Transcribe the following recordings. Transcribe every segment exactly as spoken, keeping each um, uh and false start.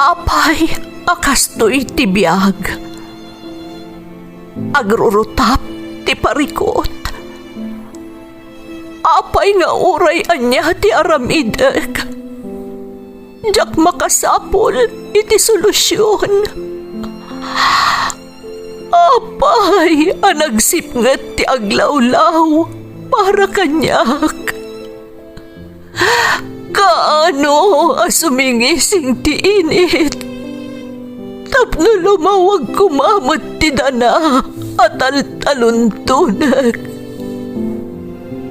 Apay a kastoy ti biag? Agrurutap ti parikut. Apay nga uray ania ti aramidek, diak makasapul iti solusion. Apay a nagsipnget ti aglawlaw para kaniak? Kaano a sumingising ti init tapno lumawag koma met ti dana a taltaluntonek,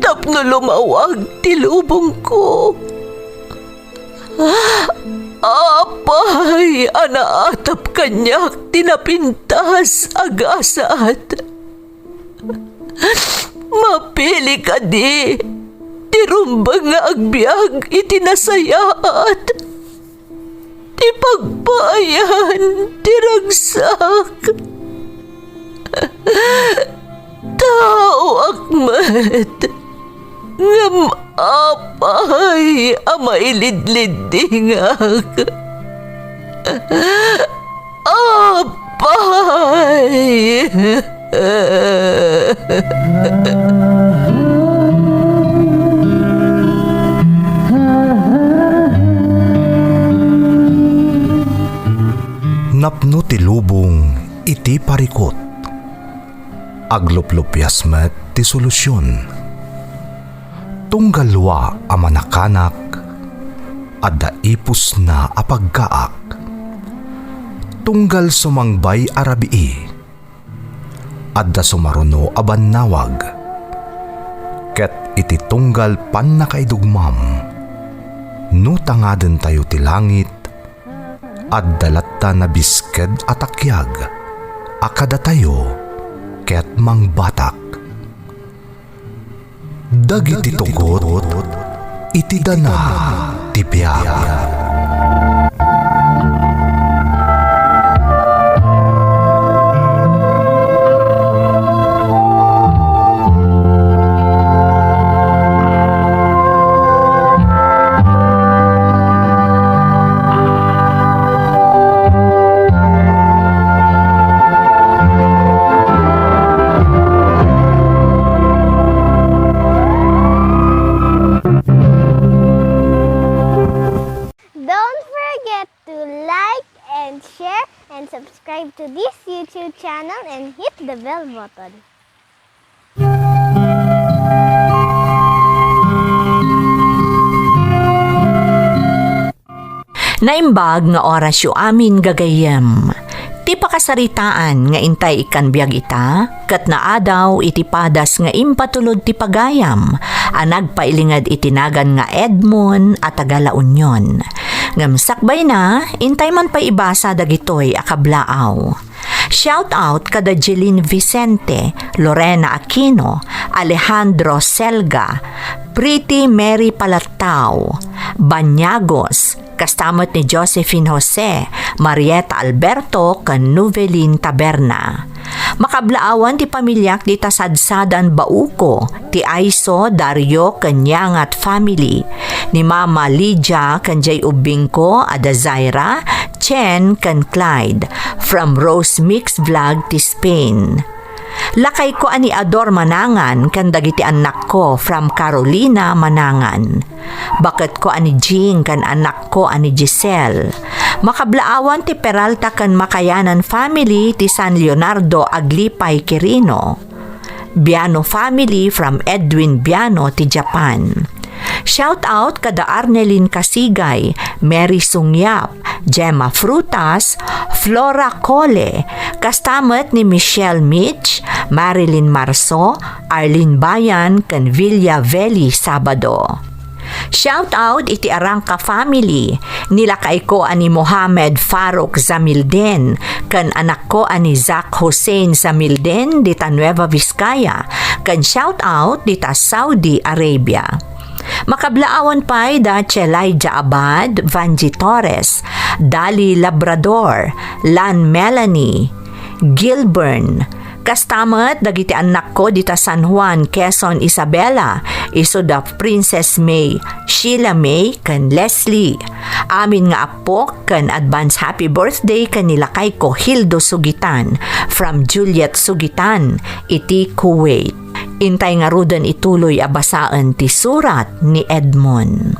tapno lumawag ti lubongko? Apay a naatap kaniak ti napintas a gasat? Mapili kadi ti rumbeng nga agbiag iti nasayaat, ti pagpaayan ti ragsak? Taoak met, ngem apay a mailidliddingak? Apay! Napno ti lubong iti parikut. Agluplupias met ti solusion. Tunggal lua a manakanak, adda ipusna a pagkaak. Tunggal sumangbay a rabii, adda sumaruno a bannawag. Ket iti tunggal pannakaidugmam, no tangadentayo ti langit, adda latta nabisked a takiag a kadatayo ket mangbatak. Dagiti tugot iti dana ti biag. Don't forget to like and share and subscribe to this YouTube channel and hit the bell button. Naimbag nga orasyo amin, gagayyem. Ti pakasaritaan nga intay ikkan biag ita, ket naadaw iti padas nga impatulod ti pagayam a nagpailinged iti nagan nga Edmond a taga La Union. Ngem sakbayna, intay man pay ibasa dagitoy a kablaaw. Shout out kada Jeline Vicente, Lorena Aquino, Alejandro Selga, Pretty Mary Palatao, Banyagos, kasta met ni Josephine Jose, Marieta Alberto, ken Novelin Taberna. Makablaawan ti pamiliak dita sadsadan Bauco, ti Aiso, Dario, ken Yangat family, ni Mama Lydia ken jay ubbingko a da Zaira, Chen, ken Clyde, from Rose Mix Vlog ti Spain. Lakayko a ni Ador Manangan ken dagiti annakko from Carolina Manangan. Baketko a ni Jing ken annakko a ni Giselle. Makablaawan ti Peralta ken Makayanan family ti San Leonardo Aglipay Quirino. Biano family from Edwin Biano ti Japan. Shout out kada Arnelin Kasigay, Mary Sungyap, Gemma Frutas, Flora Cole, kasta met ni Michelle Mitch, Marilyn Marso, Arlene Bayan, ken Villa Veli Sabado. Shout out iti Arangca family, ni lakayko a ni Mohamed Farouk Zamilden, ken anakko a ni Zack Hussein Zamilden dita Nueva Vizcaya, ken shout out dita Saudi Arabia. Makablaawan pay da Chelaija Abad, Vanji Torres, Dali Labrador, Lan Melanie, Gilburn, kasta met dagiti annakko dita San Juan, Quezon, Isabela, Isu da Princess May, Sheila May, ken Leslie. Amin nga appok ken advance happy birthday ken ni lakayko Hildo Sugitan from Juliet Sugitan iti Kuwait. Intay ngaruden ituloy a basaen ti surat ni Edmond.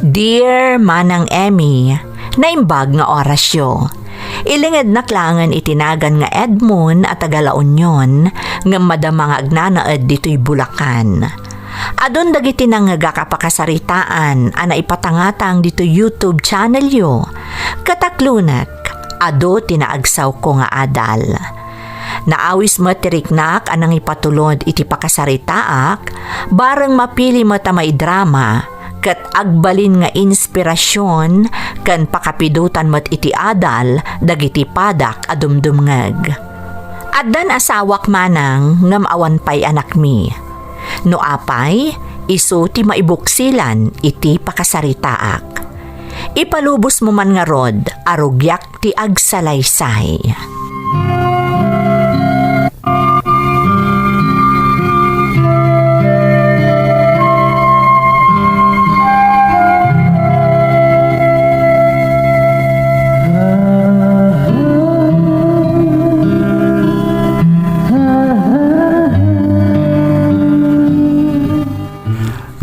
Dear Manang Emmy, naimbag nga orasyo. Ilingednak laengen iti nagan nga Edmond a taga La Union, ngem madama nga agnanaed ditoy Bulacan. Adun dagiti nangngegak a pakasaritaan a naipatangatang ditoy YouTube channelyo. Ket aklonek, adu ti naagsawko nga adal. Naawis met ti riknak a nangipatulod iti pakasaritaak, bareng mapili met a maidrama, ket agbalin nga inspirasyon ken pakapidotan met iti adal dagiti padak a dumdumngeg. Addan asawak manang ngem awan pay anakmi. No apay, isu ti maibuksilan iti pakasaritaak. Ipalubosmo man ngarud a rugiak ti agsalaysay.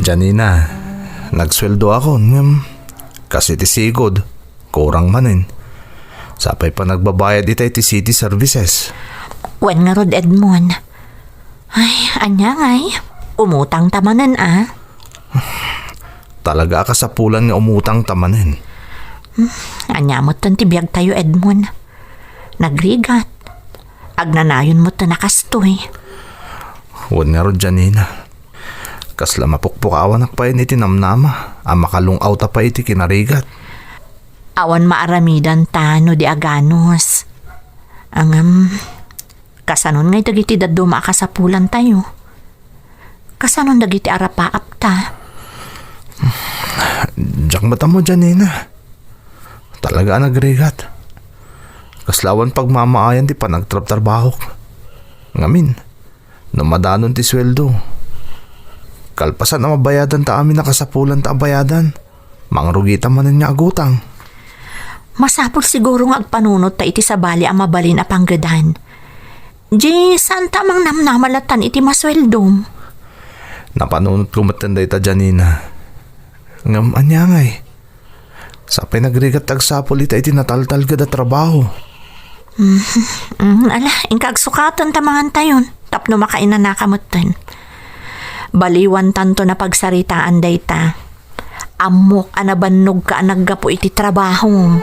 Janina, nagsueldoakon ngem kas iti sigud, kurang manen. Sapay panagbabayad ita iti city services. Wen ngarud, Edmond. Ay, ania ngay? Umutang ta manen, a? Talaga a kasapulan nga umutang ta manen. Hmm, ania metten ti biagtayo, Edmond? Nagrigat. Agnanayon metten a kastoy. Wen ngarud, Janina. Kasla mapukpukawanak pay iti namnama a makalung-awta pay iti kinarigat. Awan maaramidanta no di aganus. Ngem, kasanon ngay dagiti dadduma a kasapulantayo? Kasanon dagiti arapaapta? Diak met ammo, Janina. Talaga a nagrigat. Kasla awan pagmamaayan ti panagtrabtrabahok. Ngamin, no madanon ti sueldo, kalpasan a mabayadanta amin a kasapulanta a bayadan, mangrugita manen nga agutang. Masapul siguro nga agpanunotta iti sabali a mabalin a panggedan. Di, saanta a mangnamnama lattan iti masueldom. Napanunotko metten dayta, Janina. Ngem ania ngay? Sapay nagrigat ti agsapul ita iti nataltalged a trabaho. Mhm. Mhm. Ala, inka agsukatenta mangantayon tapno makainanaka metten. Baliwantanto a pagsaritaan dayta. Ammok a nabannogka a naggapu iti trabahom.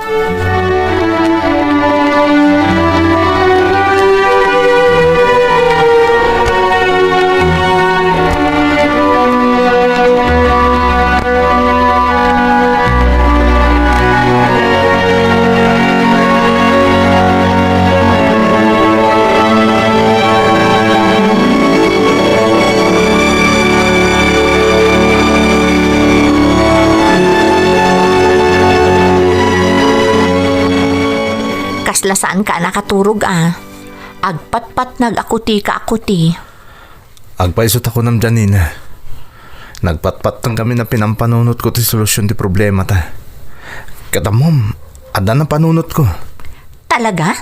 Kasla saanka a nakaturog a. Agpatpatnag a kuti ka a kuti. Agpayso ta kunam, Janina. Nagpatpatnag amin a pinampanunotko ti solusyon ti problemata. Ket ammom, adda napanunotko. Talaga?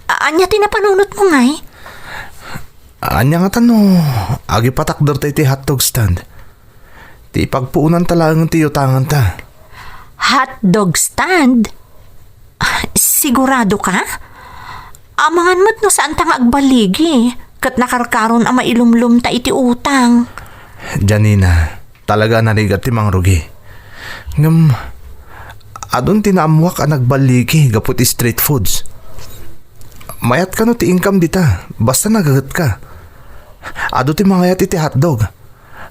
A-, ania ti napanunotmo ngay? Ania ngata no agipatakderta iti hotdog stand? Ti ipagpuonanta laengen ti utanganta. Hotdog stand? Sigurado ka? Amangan met no saanta nga agballigi, ket nakarkaron a mailumlomta iti utang. Janina, talaga a narigat ti mangrugi. Ngem, adun ti naammoak a nagballigi gapu ti street foods. Mayat kano ti income dita, basta nagagetka. Adu ti mangayat iti hotdog.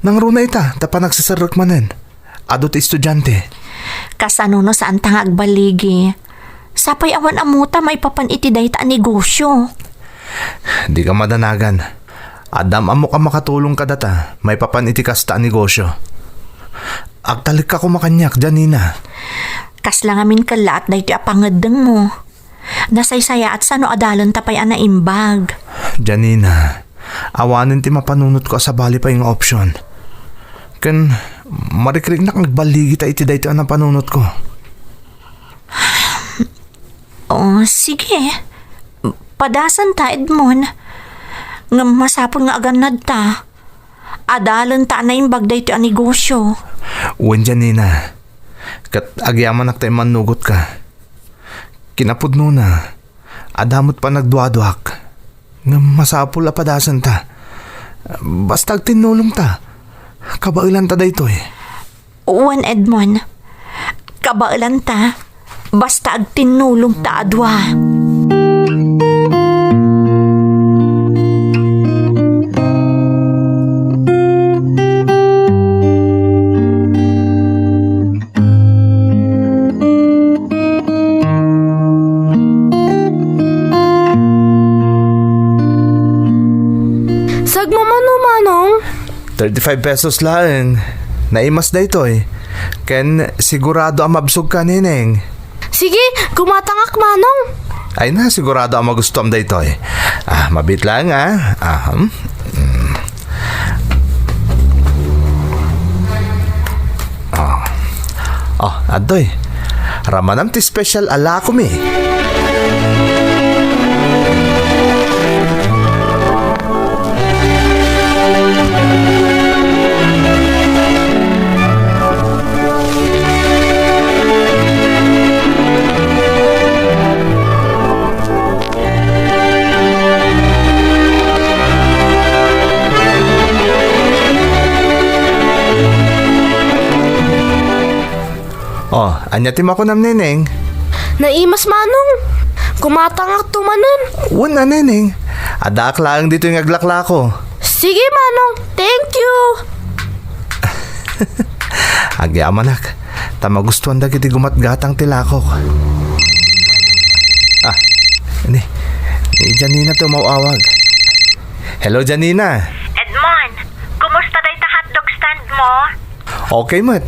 Nangruna ita, ta panagseserrek manen. Adu ti estudiante. Kasano no saanta nga agballigi? Sapay awan ammota maipapan iti dayta a negosyo. Dika madanagan. Adda am-ammok a makatulong kadata maipapan iti kasta a negosyo. Agtalekka koma kaniak, Janina. Kasla ngamin kellaat daytoy a pangeddengmo. Nasaysayaat sano adalenta pay a naimbag. Janina, Awanen ti mapanunotko a sabali pay nga option. Ken marikriknak nga agballigi ta iti daytoy a napanunotko. Oh, sige. Padasenta, Edmond. Ngem masapul nga agannadta. Adalenta a naimbag daytoy a negosyo. Wen, Janina. Ket agyamanak ta immannugotka. Kinapudnona, adda met panagduaduak. Ngem masapul a padasenta. Basta agtinnulongta. Kabaelanta daytoy. Wen, Edmond. Kabaelanta. Basta agtinnulongta a dua. Sagmamano, Manong? Thirty-five pesos laeng. Naimas daytoy. Ken sigurado a mabsogka, Neneng. Sige, gumatangak, Manong. Ay na, sigurado a magustuam daytoy. Ah, mabiit laeng, ah. Ah, hmm. Mm. Ah. Oh, adtoy. Ramanam ti special a lakomi. Oh, ania ti makunam, Neneng? Naimas, Manong. Gumatangakto manen. Wen a, Neneng. Addaak laeng ditoy nga aglaklako. Sige, Manong. Thank you. Agyamanak, ta magustuan dagiti gumatgatang ti lakok. Ah, ni, ni Janina ti umaw-awag. Hello, Janina. Edmond, kumusta dayta hotdog stand mo? Okay met.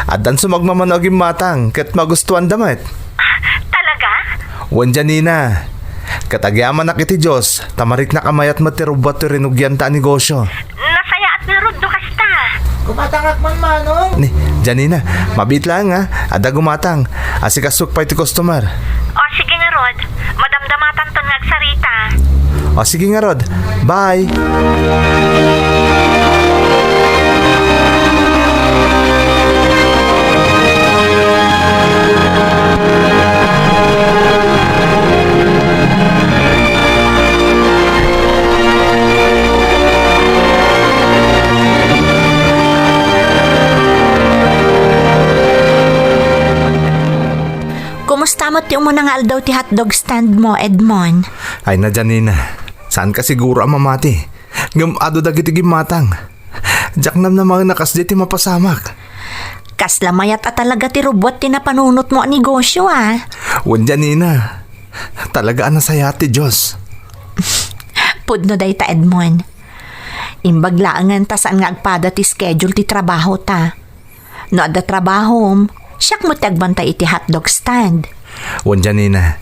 Addan sumagmamano a gimmatang ket magustuanda met. Talaga? Wen, Janina. Ket agyamanak iti Dios, ta mariknak a mayat met ti rubbuat ti rinugianta a negosio. Nasayaat ngarud no kasta. Gumatangak man, Manong. Ni, Janina, mabiit laeng, ha? Adda gumatang. Asikasok pay ti customer. O, sige ngarud. Madamdamatanton nga agsarita. O, sige ngarud. Bye. Kumusta met ti umuna nga aldaw ti hotdog stand mo, Edmond? Ay na, Janina. Saanka siguro a mamati. Ngem adu dagiti gimmatang. Diak namnamaen a kasdiay ti mapasamak. Kasla mayat a talaga ti rubbuat ti napanunot mo a negosyo, ah. Wen, Janina. Talaga a nasayaat ti Dios. Pudno dayta, Edmond. Imbag laengen ta saan nga agpada ti schedule ti trabaho ta. No adda trabahom, siak met ti agbantay iti hotdog stand. Wen, Janina,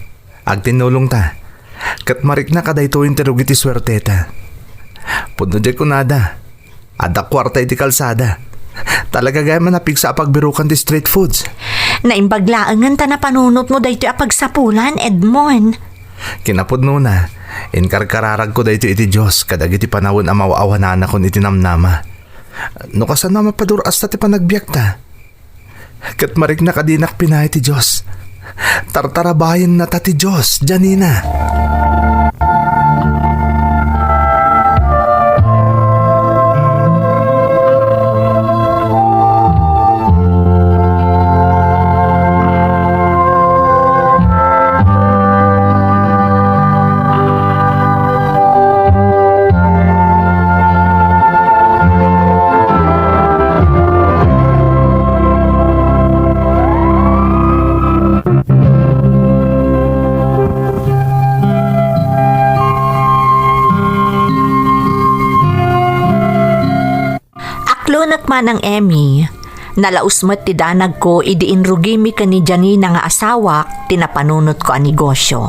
agtinnulongta. Ket mariknak a daytoyen ti rugi ti suerteta. Pudno diay kunada, adda kuarta iti kalsada. Talaga gayam a napigsa a pagbirukan ti street foods. Naimbag laengen ta napanunot mo daytoy a pagsapulan, Edmond. Kinapudnona, inkarkararagko daytoy iti Dios kadagiti panawen a maaw-awananakon iti namnama. No kasano a mapadur-asta ti panagbiagta? Ket mariknak a dinak pinaay ti Dios. Tartarabayennata ti Dios, Janina. Aklonek, Manang Emmy, nalaus met ti danagko idi inrugimi ken ni Janina nga asawak ti napanunotko a negosyo.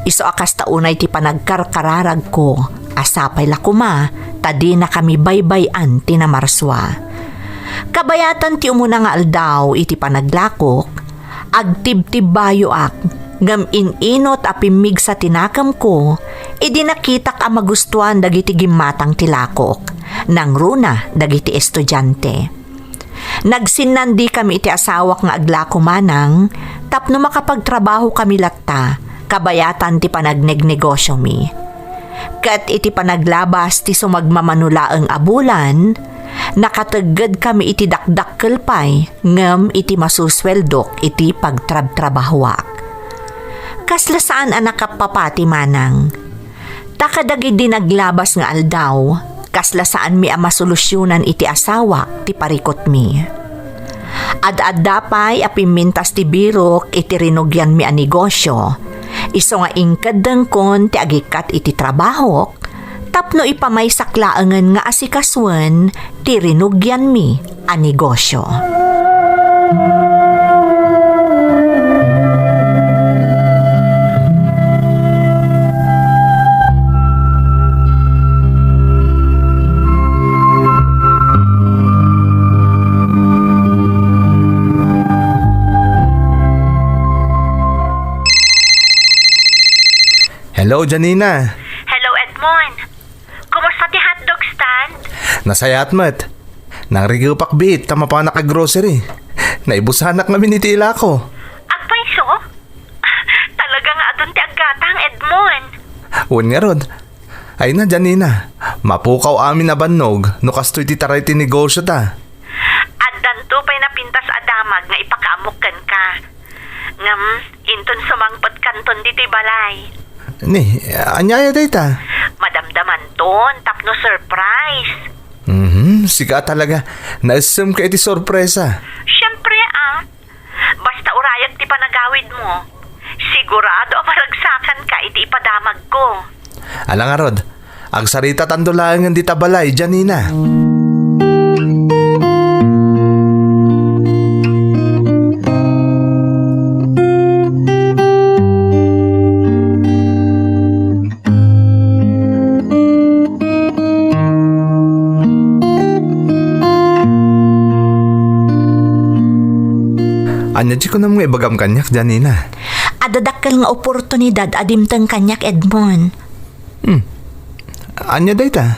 Isu a kasta unay ti panagkarkararagko A sapay la koma ta dinakami baybay-an ti namarsua. Kabayatan ti umuna nga aldaw iti panaglakok, agtibtibbayoak, ngem in-inut a pimmigsa ti nakemko idi nakitak a magustuan dagiti gimmatang ti lakok, nangruna dagiti estudiante. Nagsinnandikami iti asawak nga aglako manang tapno makapagtrabahokami latta kabayatan ti panagnegnegosiomi. Ket iti panaglabas ti sumagmamano laeng a bulan, nakateggedkami iti dakdakkel pay ngem iti masusueldok iti pagtrabtrabahoak. Kasla saan a nakappapati manang. Ta kadagidi naglabas nga aldaw, kasla saanmi a masolusionan iti asawak ti parikutmi. Ad-adda pay a pimmintas ti birok iti rinugianmi a negosio, isu nga inkeddengkon ti agikkat iti trabahok tapno ipamaysak laengen nga asikasuen ti rinugianmi a negosio. Hello, Janina. Hello, Edmond. Kumusta ti hotdog stand? Nasayaat met. Nangrigepak biit ta mapanak a grocery. Naibusanak ngamin iti ilako. Agpayso? Talaga nga adun ti aggatang, Edmond. Wen ngarud. Ay na, Janina. Mapukaw amin a bannog no kastoy ti taray ti negosio ta. Addanto pay napintas a damag nga ipakaamok kenka. Ngem, inton sumangpetkanton ditoy balay. Ni, ania aya dayta? Madamdamanton tapno surprise. Mhm, sika talaga. Naessemka iti sorpresa. Siempre, ah. Basta urayek ti panagawidmo, sigurado a maragsakanka iti ipadamagko. Ala ngarud, agsaritatanto laengen dita balay, Janina. Ania ti kunam nga ibagam kaniak, Janina? Adda dakkel nga oportunidad a dimteng kaniak, Edmond. Hmm. Ania dayta?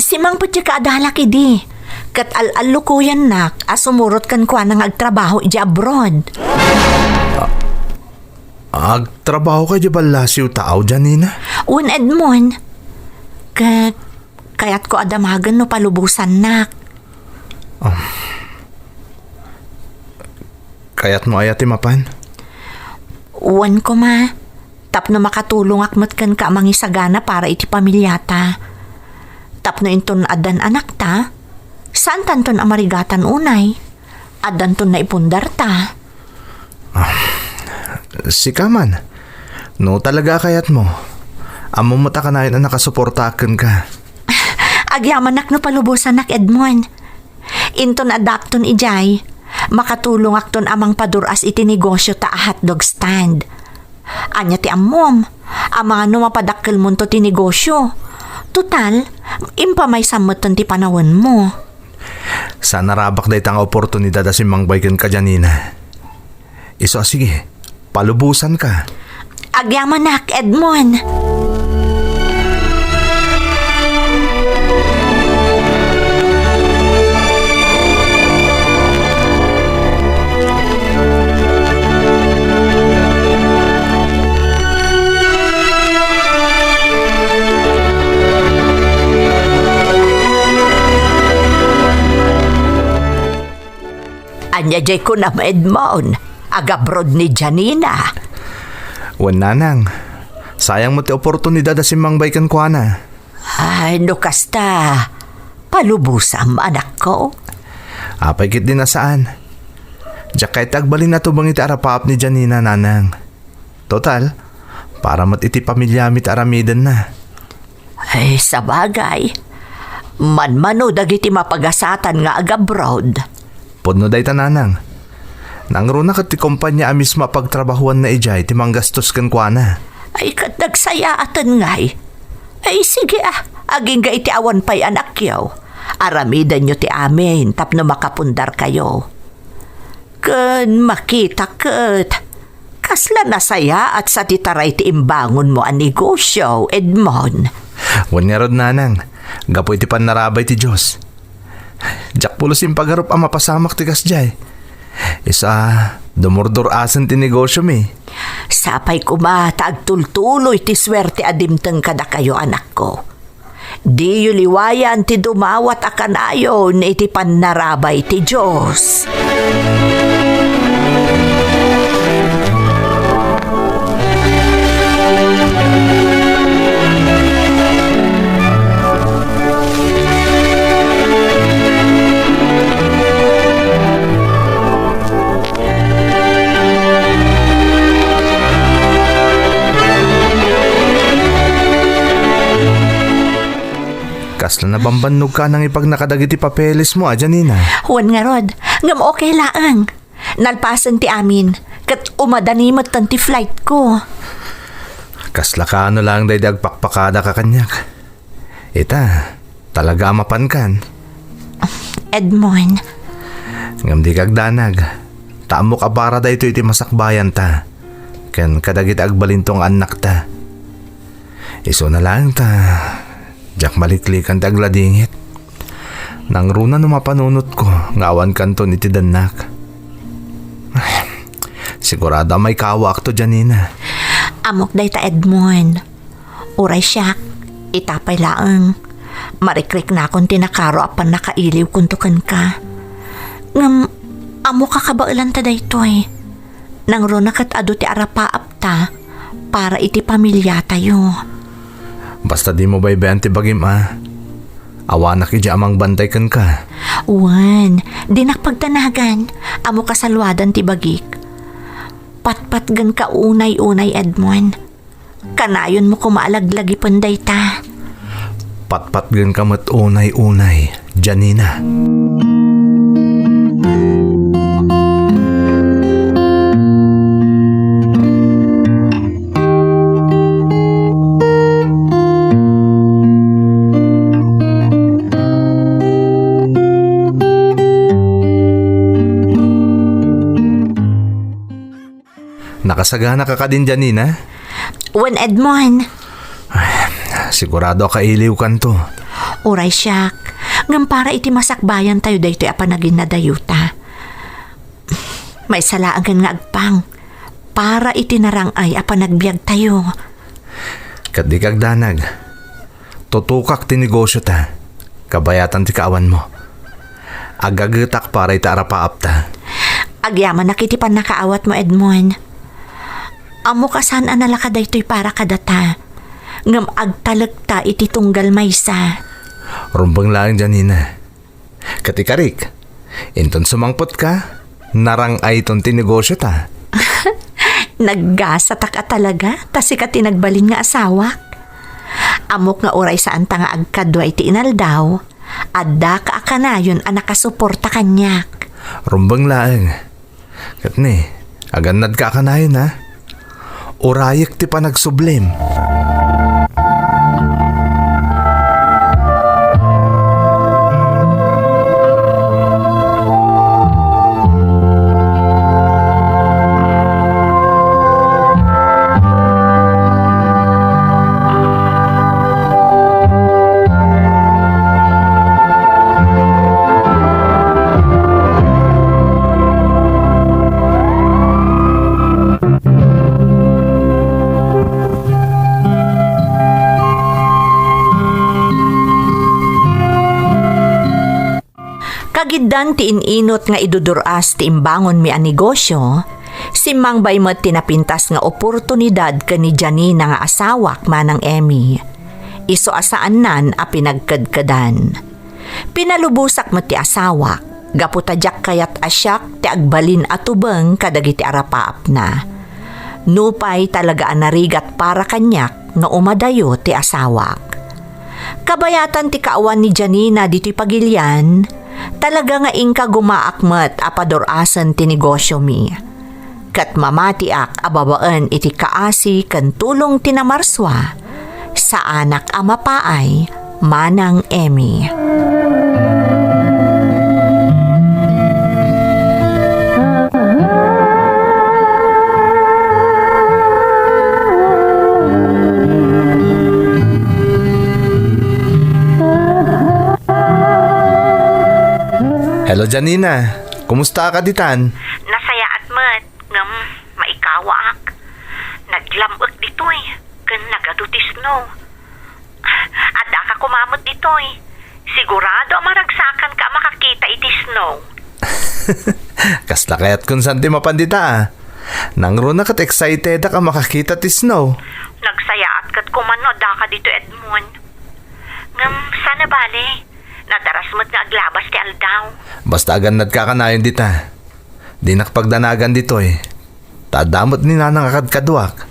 Simangpet ti kaadalak idi. Ket al-allukoyannak a sumurot kenkuana nga agtrabaho idiay abroad. Agtrabaho ka idiay ballasiw taaw, Janina? Wen, Edmond. Ket kayatko a damagen no palubosannak. Ah. Kayatmo aya ti mapan? Wen koma, tapno makatulongak met kenka a mangisagana para iti pamiliata. Tapno inton addan anakta, saantanton a marigatan unay. Addanton naipundarta. Ah, sika man. No talaga a kayatmo, ammom met a kanayon a nakasuportaak kenka. Agyamanak no palubosannak, Edmond. Inton addakton idiay, makatulongakton a mangpadur-as iti negosio ta a hotdog stand. Ania ti ammom? Amangan no mapadakkelmonto ti negosio. Total, impamaysam metten ti panawenmo. Saan a rabak dayta nga oportunidad a simmangbay kenka, Janina. Isu a sige, palubosanka. Agyamanak, Edmond. Ania diay kunam, Edmond? Agabroad ni Janina. Wen, nanang. Sayang met ti oportunidad a simmangbay kenkuana. Ay, no kasta, palubosam, anakko. Apay ketdi a saan. Diak kayat ti agbalin a tubeng iti arapaap ni Janina, nanang. Total, para met iti pamiliami ti aramidenna. Ay, sabagay. Manmano dagiti mapagasatan nga agabroad. Pudno dayta, nanang. Nangruna ket ti kompania a mismo a pagtrabahuanna idiay ti manggastos kenkuana. Ay, ket nagsayaaten ngay. Ay, sige, ah. Agingga iti awan pay anakyo. Aramidenyo ti amin tapno makapundarkayo. Ken makita ket, kasla nasayaat sa ti taray ti imbangonmo a negosio, Edmond. Wen ngarud, nanang, gapu iti pannarabay ti Dios. Diak pulos impagarup a mapasamak ti kasdiay. Isu a dumurdur-asen ti negosiomi. Sapay koma ta agtultuloy ti suerte a dimteng kadakayo, anakko. Diyo liwayan ti dumawat a kanayon iti pannarabay ti Dios. Kasla nabambannogka a nangipagna kadagiti papelesmo a, Janina? Wen ngarud, ngem okay laeng. Nalpasen ti amin, ket umadani metten ti flightko. Kasla kaano laeng daydi agpakpakadaka kaniak? Ita, talaga a mapankan. Edmond. Ngem dika agdanag, ta ammok a para daytoy ti masakbayanta ken kadagiti agbalinto nga annakta. Isuna laeng ta diak maliklikan ti agladingit. Nangruna no mapanunotko nga awan kanton iti dennak. Ay, sigurado a maikawaakto, Janina. Ammok dayta, Edmond. Uray siak, ita pay laeng. Marikriknakon ti nakaro a pannakailiwkonto kenka. Ngem, ammok a kabaelanta daytoy. Nangruna ket adu ti arapaapta para iti pamiliatayo. Basta dimo baybay-an ti bagim a. Awanak idiay a mangbantay kenka. Wen, dinak pagdanagan. Ammok a saluadan ti bagik. Patpatgenka unay-unay, Edmond. Kanayonmo koma a laglagipen dayta. Patpatgenka met unay-unay, Janina. Nakasaganaka kadin, Janina? Wen, Edmond. Ay, sigurado a kailiwkanto. Uray siak, ngem para iti masakbayantayo daytoy a panaginadayota. Maysa laengen nga agpang para iti narang-ay a panagbiagtayo. Ket dika agdanag. Tutukak ti negosiota. Kabayatan ti kaawanmo. Agagetak para iti arapaapta. Agyamanak iti pannakaawatmo, Edmond. Ammok a saan a nalaka daytoy para kadata, ngem agtalekta iti tunggal maysa. Rumbeng laeng, Janina. Ket ikarik, inton sumangpetka, narang-ayton ti negosiota. Naggasatak a talaga, ta sika ti nagbalin nga asawak. Ammok nga uray saanta nga agkadua iti inaldaw, addaka a kanayon a nakasuporta kaniak. Rumbeng laeng. Ket ni, agannadka a kanayon, ha? Urayek ti panagsublim. Kagiddan ti in-inut nga idudur-as ti imbangonmi a negosio, simmangbay met ti napintas nga oportunidad ken ni Janina nga asawak, Manang Emmy. Isu a saannan a pinagkedkedan. Pinalubosak met ti asawak, gapu ta diak kayat a siak ti agbalin a tubeng kadagiti arapaapna. Nupay talaga a narigat para kaniak nga umadayo ti asawak. Kabayatan ti kaawan ni Janina ditoy pagilian, talaga nga inkagumaak met a padur-asen ti negosiomi. Ket mamatiak a babaen iti kaasi ken tulong ti namarsua, Saanak a mapaay, Manang Emmy. Hello, Janina. Kumusta ka ditan? Nasayaat met, ngem maikawaak. Naglam-ek ditoy, ken nagadu ti snow. Addaka koma met ditoy. Sigurado a maragsakanka a makakita iti snow. Kasla kayat kun saan ti mapan dita, ah. Nangruna ket excitedak a makakita ti snow. Nagsayaat ket koma no addaka ditoy, Edmond. Ngem saan a bale, nadaras met nga aglabas ti aldaw. Basta agannadka a kanayon dita. Dinak pagdanagan ditoy. Ta adda met ni nanang a kadkaduak.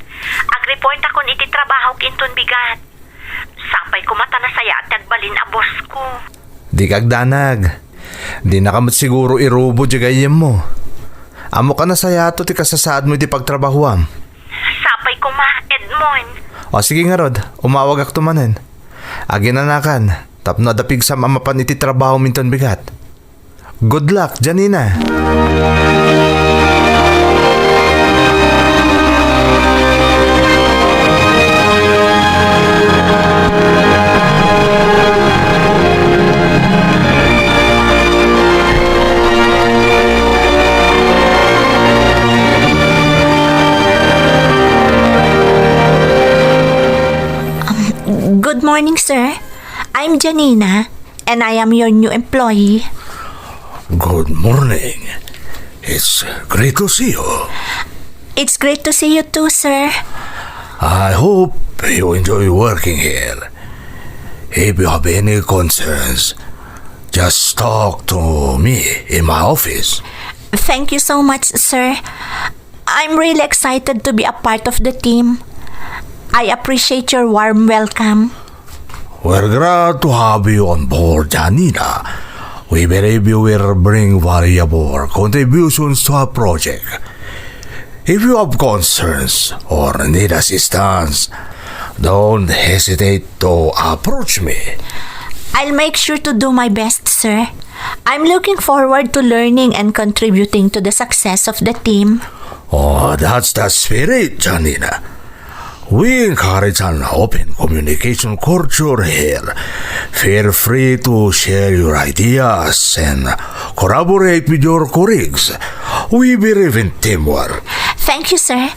Agreportakon iti trabahok inton bigat. Sapay koma ta nasayaat ti agbalin a bossko. Dika agdanag. Dinaka met siguro irubo diay gayyemmo. Ammok a nasayaat ti kasasaadmo iti pagtrabahoam. Sapay koma, Edmond. O sige ngarud, umawagakto manen. Aginanakan, tapno adda pigsam a mapan iti trabahom inton bigat. Good luck, Janina! Um, good morning, sir. I'm Janina, and I am your new employee. Good morning. It's great to see you. It's great to see you too, sir. I hope you enjoy working here. If you have any concerns, just talk to me in my office. Thank you so much, sir. I'm really excited to be a part of the team. I appreciate your warm welcome. We're glad to have you on board, Janina. We believe you will bring valuable contributions to our project. If you have concerns or need assistance, don't hesitate to approach me. I'll make sure to do my best, sir. I'm looking forward to learning and contributing to the success of the team. Oh, that's the spirit, Janina. We encourage an open communication culture here. Feel free to share your ideas and collaborate with your colleagues. We believe in teamwork. Thank you, sir.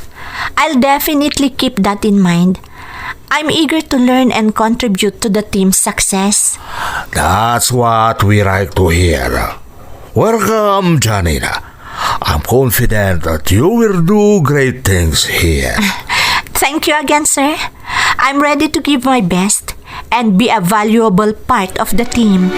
I'll definitely keep that in mind. I'm eager to learn and contribute to the team's success. That's what we like to hear. Welcome, Janina. I'm confident that you will do great things here. Thank you again, sir. I'm ready to give my best and be a valuable part of the team.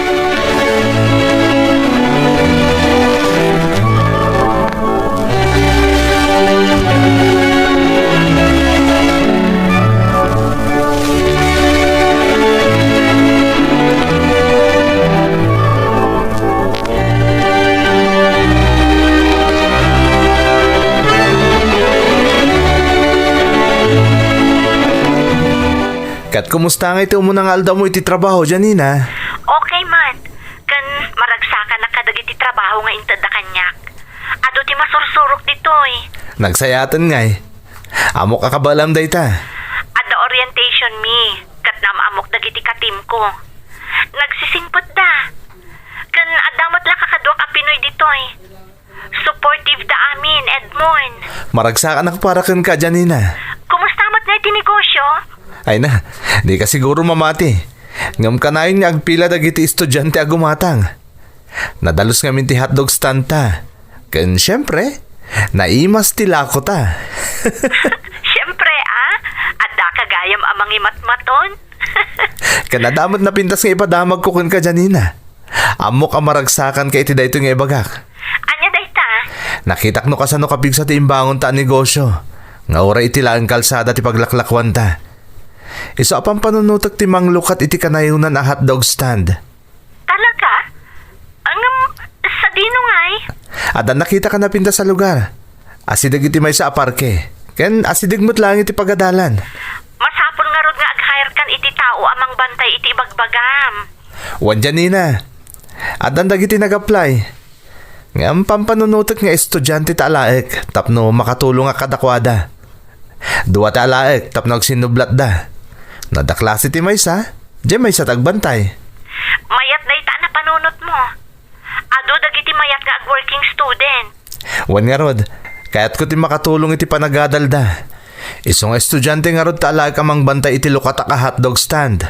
Ket kumusta ngay ti umuna nga aldawmo iti trabaho, Janina? Okay man. Ken maragsakanak kadagiti trabaho nga intedda kaniak. Adu ti masursurok ditoy. Nagsayaten ngay. Ammok a kabaelam dayta. Adda orientation mi, ket naam-ammok dagiti katimko. Nagsisingpetda. Ken adda met la kakaduak a Pinoy ditoy. Supportive da amin, Edmond. Maragsakanak para kenka, Janina. Kumusta met ngay ti negosyo? Ay na, dika siguro mamati. Ngem kanayon nga agpila dagiti estudiante a gumatang. Nadalus ngamin ti hotdog stand ta. Ken siempre, naimas ti lako ta. Siempre, ah? Addaka gayam a mangimatmaton? Ken adda met napintas nga ipadamagko kenka, Janina. Ammok a maragsakanka iti daytoy nga ibagak. Ania dayta? Nakitak no kasano kapigsa ti imbangonta a negosyo, nga uray iti laeng kalsada ti paglaklakuanta. Isu a pampanunotek ti manglukat iti kanayonan a hotdog stand. Talaga? Ngem, sadino ngay? Adda nakitaka napintas a lugar. Asideg iti maysa a parke, ken asideg met laeng iti pagadalan. Masapul ngarud nga ag-hire ka iti tao a mangbantay iti ibagbagam. Wen, Janina, addan dagiti nag-apply. Ngem pampanunotek nga estudiante ta alaek tapno makatulongak kadakuada. Dua ti alaek tapno agsinnublatda. No adda klase ti maysa, diay maysa ti agbantay. Mayat dayta a napanunotmo. Adu dagiti mayat nga agworking student. Wen ngarud, kayatko ti makatulong iti panagadalda. Isu nga estudiante ngarud ta alaek a mangbantay iti lukatak a hotdog stand.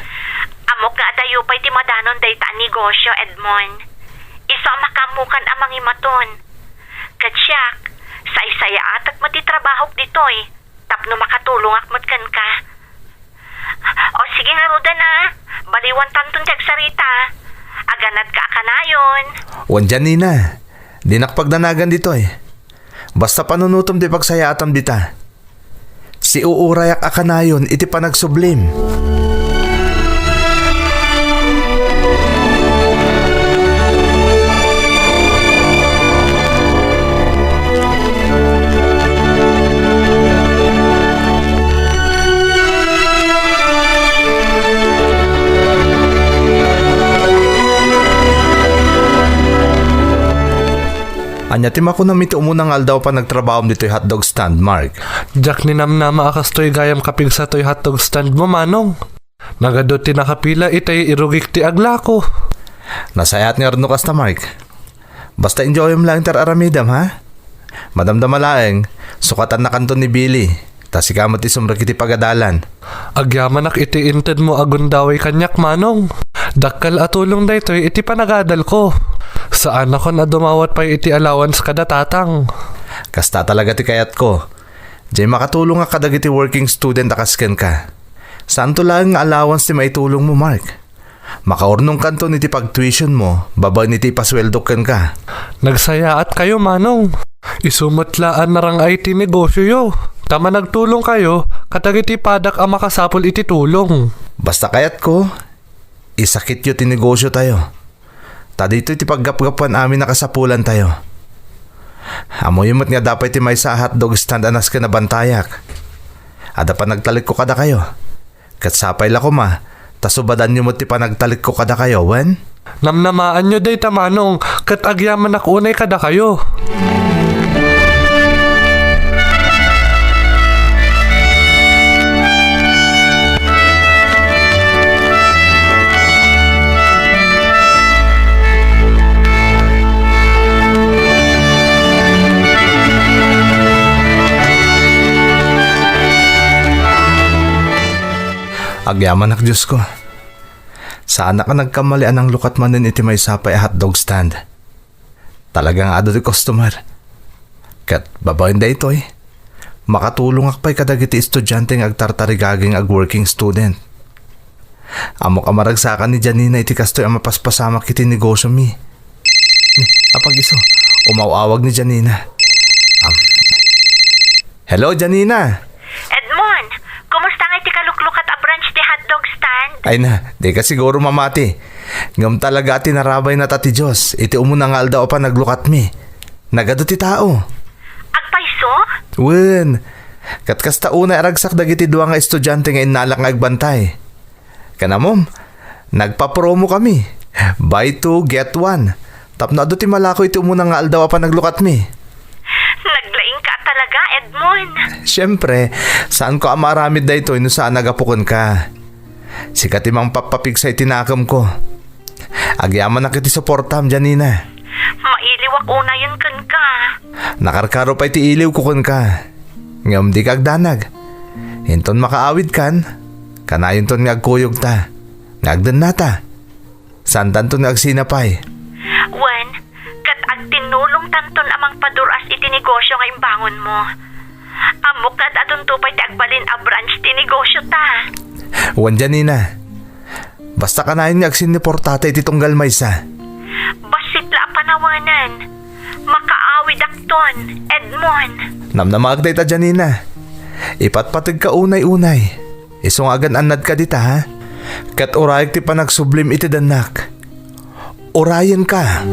Ammok nga adayo pay ti madanon dayta a negosio, Edmond. Isu a makaammokan a mangimaton. Ket siak, saysayaatek met ti trabahok ditoy tapno makatulongak met kenka. O, sige ngaruden a. Baliwantanton ti agsarita. Aganadka a kanayon. Wen, Janina, dinak pagdanagan ditoy. Basta panunotem ti pagsayaatam dita. Siuurayak a kanayon iti panagsublim. Ania ti makunam iti umuna nga aldaw a panagtrabahom ditoy hotdog stand, Mark? Diak ninamnama a kastoy gayam kapigsa toy hotdog stand mo, Manong. Nagadu ti nakapila itay irugik ti aglako. Nasayaat ngarud no kasta, Mark. Basta enjoyem laeng ti ar-aramidem, ha? Madamdama laeng, sukatannakanto ni Billy. Ta sika met ti sumrek iti pagadalan. Agyamanak iti intedmo a gundaway kaniak, Manong. Dakkel a tulong daytoy iti panagadalko. Saanakon a dumawat pay iti allowance kada tatang. Kasta talaga ti kayatko. Diay makatulongak kadagiti working student a kas kenka. Saanto laeng nga allowance ti maitulongmo, Mark. Makaurnongkanton iti pagtuitionmo babaen iti ipasueldok kenka. Nagsayaatkayo, Manong. Isu met la a narang-ay ti negosioyo, ta managtulongkayo kadagiti padak a makasapul iti tulong. Basta kayatko, isakityo ti negosiotayo. Ta ditoy ti paggapgapuan amin a kasapulantayo. Ammoyo met nga adda pay ti maysa a hotdog stand a nasken a bantayak. Adda panagtalekko kadakayo. Ket sapay la koma, ta subadanyo met ti panagtalekko kadakayo, wen? Namnamaanyo dayta, Manong, ket agyamanak unay kadakayo. Agyamanak, Diosko. Saanak a nagkamali a nanglukat manen iti maysa pay a hotdog stand. Talaga nga adu ti customer. Ket babaen daytoy, makatulongak pay kadagiti estudiante nga agtartarigaging ag-working student. Ammok a maragsakan ni Janina iti kastoy a mapaspasamak iti negosiomi. Ni, apag-isu, umaw-awag ni Janina. Am, hello, Janina! Edmond, kumusta nga iti kaluklukat a branch ti hotdog stand? Ay na, dika siguro mamati. Ngem talaga a tinarabayna ta ti Dios iti umuna nga aldaw a panaglukatmi. Nagadu ti tao. Agpayso? Wen, ket kasta unay a ragsak dagiti dua nga estudiante nga innalak nga agbantay. Ken ammom, nagpa-promo kami. Buy two, get one. Tapno adu ti malako iti umuna nga aldaw a panaglukatmi. Naglaingka talaga, Edmond. Siempre, saanko a maaramid daytoy no saan a gapu kenka. Sika ti mangpappapigsa iti nakemko. Agyamanak iti suportam, Janina. Mailiwak unayen kenka. Nakarkaro pay ti iliwko kenka. Ngem dika agdanag. Inton makaawidkan, kanayonton nga agkuyogta, nga agdennata. Saantanton nga agsinapay. Wen, ket agtinnulongtanton a mangpadur-as iti negosio nga imbangonmo. Ammok nga ad-adunto pay ti agbalin a branch ti negosiota. Wen, Janina. Basta kanayon nga agsinniportata iti tunggal maysa. Bassit la a panawanan. Makaawidakton, Edmond. Namnamaak dayta, Janina. Ipatpategka unay-unay. Isu nga agan-annadka dita, ha? Ket urayek ti panagsublim iti dennak. Urayenka.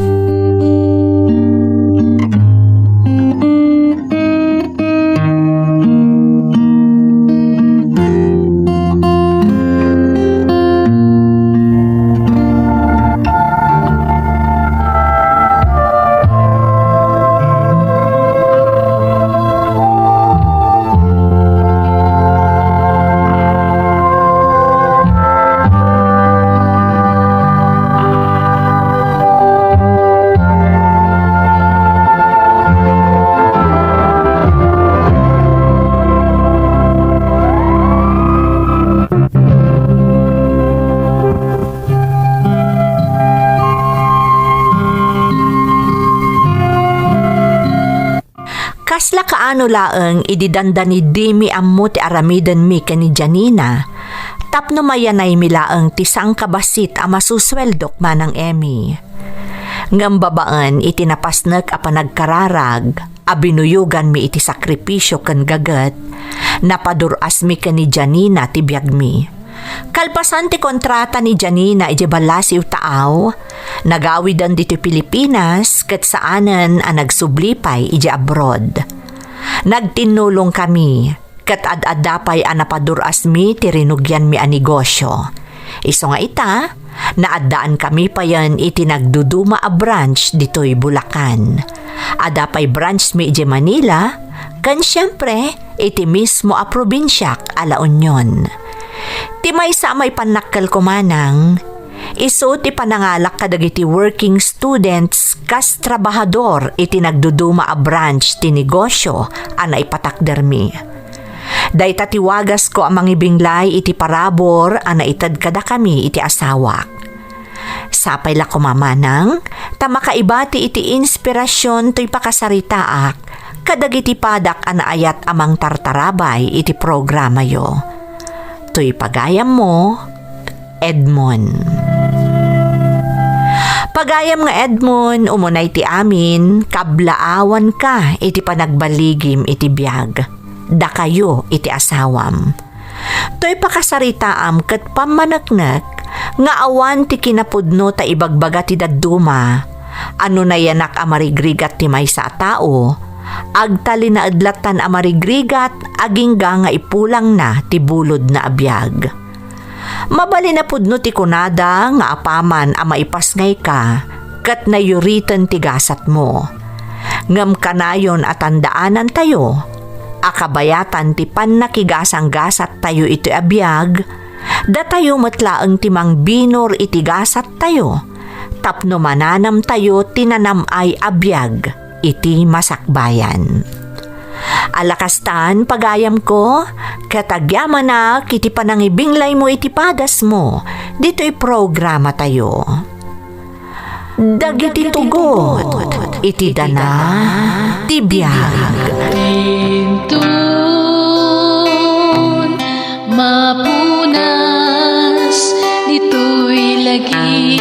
Kasla kaano laeng idi dandani dimi ammo ti aramidenmi ken ni Janina, tapno mayanaymi laeng ti sangkabassit a masusueldok, Manang Emmy. Ngem babaen iti napasnek a panagkararag a binuyoganmi iti sakripisio ken gaget, napadur-asmi ken ni Janina ti biagmi. Kalpasan ti kontrata ni Janina idiay ballasiw taaw, nagawiden ditoy Pilipinas ket saanen a nagsubli pay idiay abroad. Nagtinnulongkami, ket ad-adda pay a napadur-asmi ti rinugianmi a negosio. Isu nga ita, naaddaankami payen iti nagduduma a branch ditoy Bulacan. Adda pay branchmi idiay Manila, ken siempre, iti mismo a probinsiak a La Union. Ti maysa a maipannakkelko, Manang, isu ti panangalak kadagiti working students kas trabahador iti nagduduma a branch ti negosio a naipatakdermi. Dayta ti wagasko a mangibinglay iti parabur a naited kadakami iti asawak. Sapay la koma, Manang, ta makaibati iti inspirasion toy pakasaritaak kadagiti padak a naayat a mangtartarabay iti programayo. Toy pagayammo, Edmond. Pagayam nga Edmond, umunay ti amin, kablaawanka iti panagbaligim iti biag. Dakayo iti asawam. Toy pakasaritaam ket pammaneknek nga awan ti kinapudno ta ibagbaga ti dadduma. A no nayanak a marigrigat ti maysa a tao, agtalinaed lattan a marigrigat agingga nga ipulangna ti bulodna a biag. Mabalin a pudno ti kunada nga apaman a maipasngayka ket nayuriten ti gasatmo. Ngem kanayon a tandaanantayo a kabayatan ti pannakigasanggasattayo iti abiag, datayo met laeng ti mangbinor iti gasattayo tapno mananamtayo ti nanam-ay a biag iti masakbayan. Alakastan, pagayamko, ket agyamanak iti panangibinglaymo iti padasmo ditoy programatayo. Dagiti tugot iti dana ti biag. Inton mapunas ditoy lagi.